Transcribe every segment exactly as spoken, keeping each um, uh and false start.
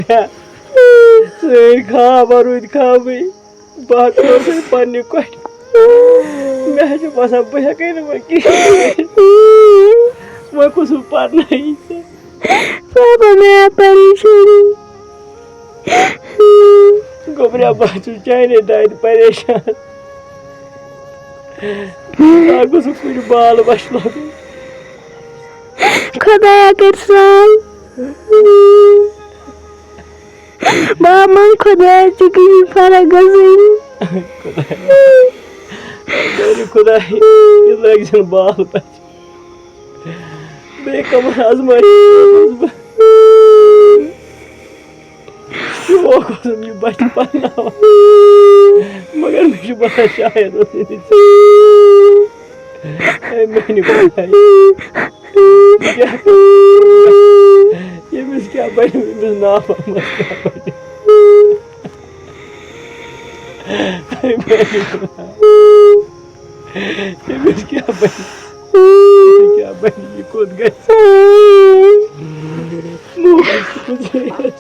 سٲنۍ خواب روٗدۍ خوابٕے۔ بہٕ ہا کھوژُس پننہِ کۄٹھِ۔ مےٚ حظ چھُ باسان، بہٕ ہٮ۪کَے نہٕ وۄنۍ کِہیٖنۍ کٔرِتھ۔ وۄنۍ کُس بہٕ پرناوِ ژےٚ؟ بابا، مےٚ آو پریشٲنی۔ گوٚبریا، بہٕ حظ چھُس چانے دادِ پریشان۔ آ، گوٚژھ کُنہِ بال وَچہِ لَگُن۔ خۄدایا، کر سہل۔ بہٕ منٛگ خۄدایا، ژےٚ گٔیی فرق گژھٕنۍ۔ خۄدایا۔ خۄدایا، یہِ لٲگۍ زٮ۪ن بال وَچہِ۔ بیٚیہِ کَمَن آزمٲیِش منٛز بہٕ شوق اوسُم یہِ بَچہِ پَرناوان، مگر مےٚ چھُ باسان شاید اوس یہِ ژےٚ۔ اے میٛانہِ خۄدایہِ، کیٛاہ کَرٕ؟ ییٚمِس کیٛاہ بَنہِ، أمِس ناو احمد کیٛاہ بَنہِ؟ اے میٛانہِ خۄدایہِ۔ أمِس کیٛاہ بَنہِ؟ أمِس کیٛاہ بَنہِ؟ یہِ کوٚت گژھِ؟ موج چھِ گُزریمٕژ۔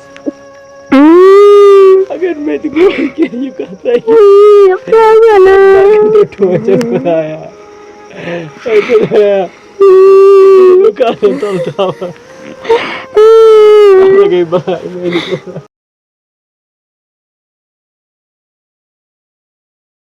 اگر مےٚ تہِ گوٚو کینٛہہ، یہِ کَتھ ترٛایہِ۔ ٹھوژ خۄدایا۔ اے خۄدایا۔ بہٕ کَتھ تَل تھاوان؟ اَتھ گٔے بَلاے میٛانہِ خۄدایہِ۔